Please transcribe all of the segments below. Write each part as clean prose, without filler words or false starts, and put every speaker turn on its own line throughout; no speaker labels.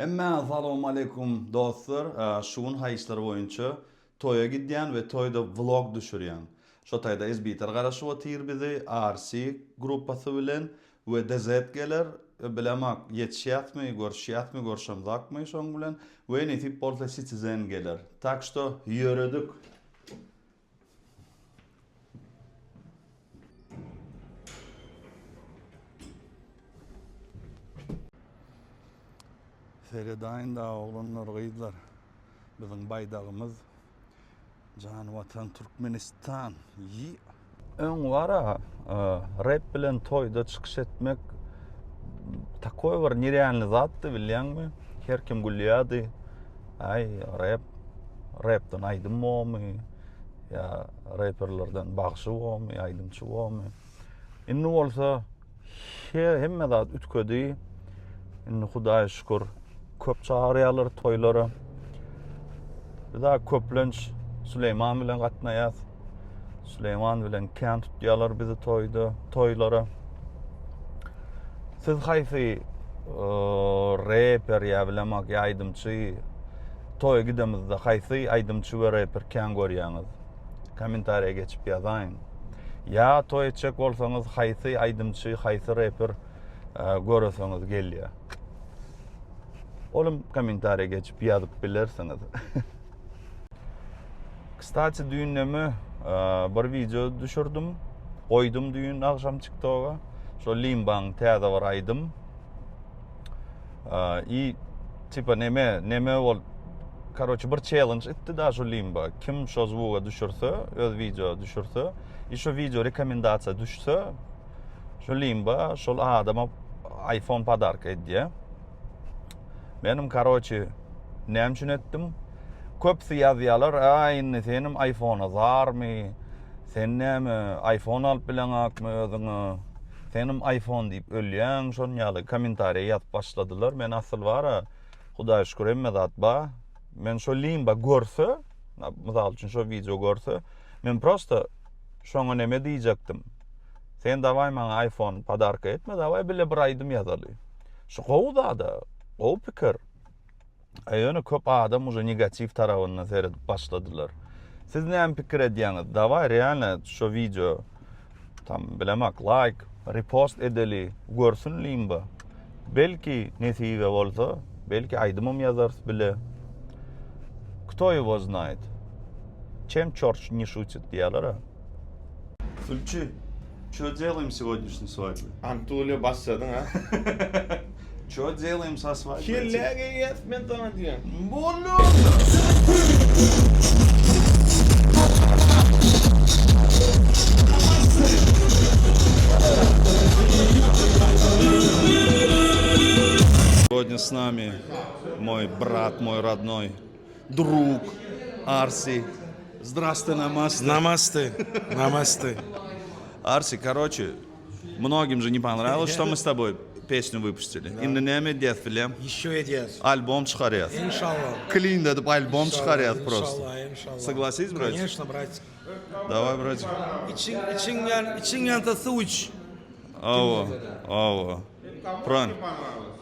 Hemmäňize salowmaleýkum dostlar. Şu gün haýyşlar boýunça toýa gidýän we toýda vlog düşürýän. Şo taýda Ezbiter garaşyp otyr bizi RC gruppasy bilen we DZ geler. Bilemok ýetişýäsmi, görüşýäsmi, görşemzakmy şoň bilen we nesip bolsa Citizen geler. Tak şto ýöredik. Seredaýyn-da oglanlar, gyzlar. Biziň baýdagymyz Jan Watan Türkmenistan. Ýe. Öň wara rep bilen toýda çykyş etmek takoý bir nerealny zatdy bilýäňmi? Her kim gülýärdi. Aý, rep repden aýdym bormy? Ýa reperlerden bagşy bormy, aýdymçy bormy? Indi bolsa hemme zat ütkedi. Indi Hudaýa şükür köp çagyrýarlar toýlara. Biz köplenç Süleýman bilen gatnaýas. Süleýman bilen kän tutýarlar bizi toýda, toýlara. Siz haýsy e, reper ýa bilemok ýa aýdymçy toýa gidemizde haýsy aýdymçy we reper kän görýäňiz? Kommentariýa geçip ýazaýyň. Ýa toý etjek bolsaňyz haýsy aýdymçy, haýsy reper e, göreseňiz gelýär. Olam kommentariýa geçip ýazyp bilersiňiz. Kstati düýnleme e, bir wideo düşürdim. Goýdum düýn agşam TikToka. Şo Limbaň täze bir aýdym. E, I tipa neme, neme bol Karoçe bir challenge etdi da şu Limba. Kim şo zvuga düşürse, öz wideo düşürse, i şo wideo rekomendasiýa düşse, şo Limba şol adama iPhone podarka edýär. Menim karoçe näme üçin etdim? Köpüsi ýazýarlar, "Aý, indi senim iPhone-a zarmy? Sen näme iPhone alyp bileňakmy özüňe? Senim iPhone diýip ölýäň." Şon ýaly kommentariýa ýazyp başladylar. Men asyl bara Hudaýa şükür hemme zat bar. Men şo limba görse, mysal üçin şo wideo görse, men prosta şoňa neme diýjekdim. Sen dawaý maňa iPhone podarka etme, dawaý bile bir aýdym ýazaly. Şu gowy zada, gowy pikir. A ýöne köp adam уже negatiw tarabyndan seredip başladylar. Siz näme pikir edýäňiz? Dawaý realno şo wideo tam bilemak laýk, repost edeli, görsün limba. Belki nesibe bolsa, belki aýdymam ýazarys bile. Kto ýego znaýt. Çem çorç ne şutit diýýärler-a. Sülçi, ço delaýym segodnişniý swatbe?
Antulýa başladyň a.
Ço delaýym sa swatbe?
Kellä geýýäs men saňa diýýän.
Boldy onda. Сегодня с нами мой брат, мой родной друг Арси. Здравствуй, намасте.
Намасте, намасте.
Арси, короче, многим же не понравилось, что мы с тобой песню выпустили. Indi näme edýäs bilýäň?
Еще edýäs.
Albom çykarýas.
Inşallah.
Klin edip albom çykarýas просто.
Inşallah, inşallah.
Согласись, братик?
Конечно, братик.
Давай, братик.
Içiň, içiň ýan, içiň ýansa suw iç.
Awa, awa. Правильно.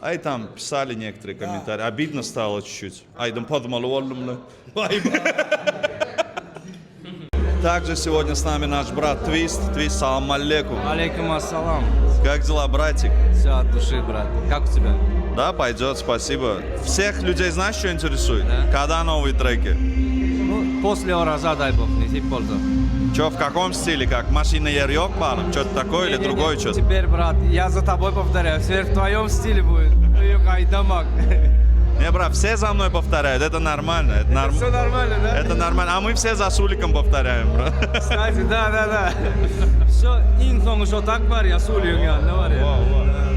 Aý tam pisali некоторые комментарии. Обидно стало чуть-чуть. Aýdym pozmaly boldum-la. Также сегодня с нами наш брат Твист. Твист, салам алейкум.
Алейкум ассалам.
Как дела, братик?
Все от души, брат. Как у тебя?
Да, пойдет, спасибо. Всех людей знаешь, что интересует?
Да.
Когда новые треки?
Ну, после Ораза, дай бог, nesip bolsa.
Че, в каком стиле? Как? Машина Ерьок Что-то такое или
Не-не-не,
другое что-то?
Теперь, брат, я за тобой повторяю. Теперь в твоем стиле будет. Айдамак.
Не, брат, все за мной повторяют, это нормально. Это, норм-
Все нормально, да?
это нормально. А мы все за Суликом повторяем, брат.
Кстати, да, да, да. Все, iň soňy şo tak bar ýa Suligiň ýanynda bar ýa.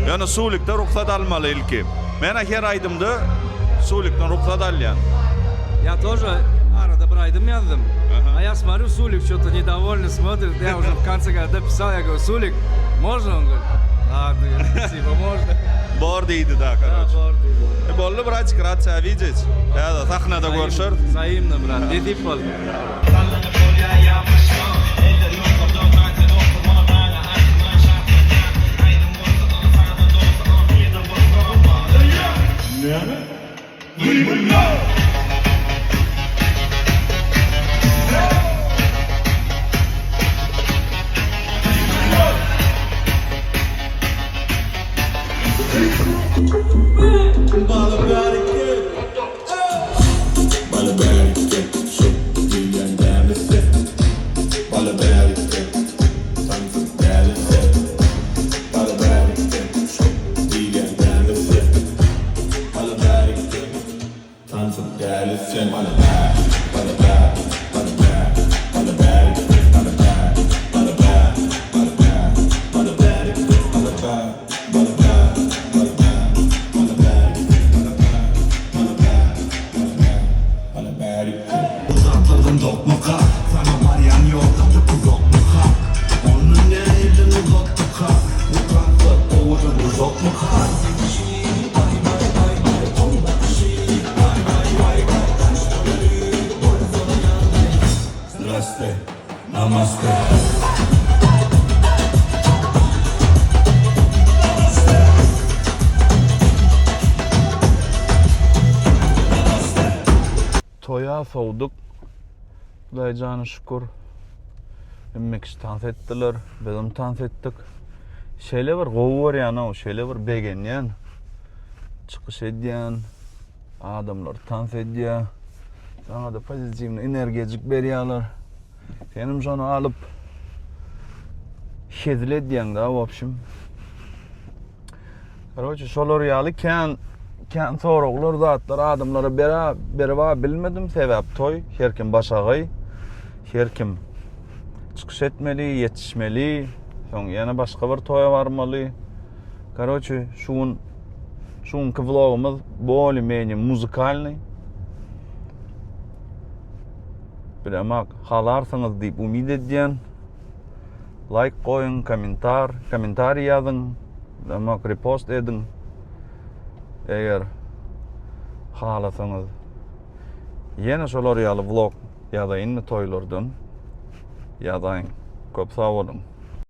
Ýöne Sulikden rugsat almaly ilki. Men her aýdymda Sulikden rugsat alýan.
Я тоже arada bir aýdym ýazdym. А я смотрю, Сулик что-то недовольный смотрит. Я уже в конце когда дописал, я говорю, Сулик, можно? Он говорит, ладно, типа, можно.
Bor diýdi da,
Да,
короче.
bor diýdi.
E, boldy, братик, рад тебя видеть. Ýa-da sahnada görüşeris.
Взаимно, брат. Nesip bolsun.
Näme? Toýa sowduk. Hudaý jana şükür. Hemme kişi tans etdiler. Bizem tans etdik. Şeýle bir gowy görýän-ow, şeýle bir begenýän. Çykyş edýän. Adamlar tans edýär. Saňa-da pozitiwny energiýajyk berýärler. Senem şony alyp hezil edýäň-dä, w obşim. Karoçe şolar ýaly kän kän soraglar zatlar adamlara bera berip bilmedim sebäp toý her kim başagaý her kim çykyş etmeli ýetişmeli soň ýene başga bir toýa barmaly karoçe şu gün şu günki vlogumyz bolее menее muzykalnyý bilemak halarsyňyz diýip umyt edýän Laýk goýuň, kommentar, kommentariý ýazyň, demek repost ediň. Eger halasaňyz ýene şolar ýaly vlog ýazaýynmy toýlardan? Ýazaýyň. Köp sag boluň.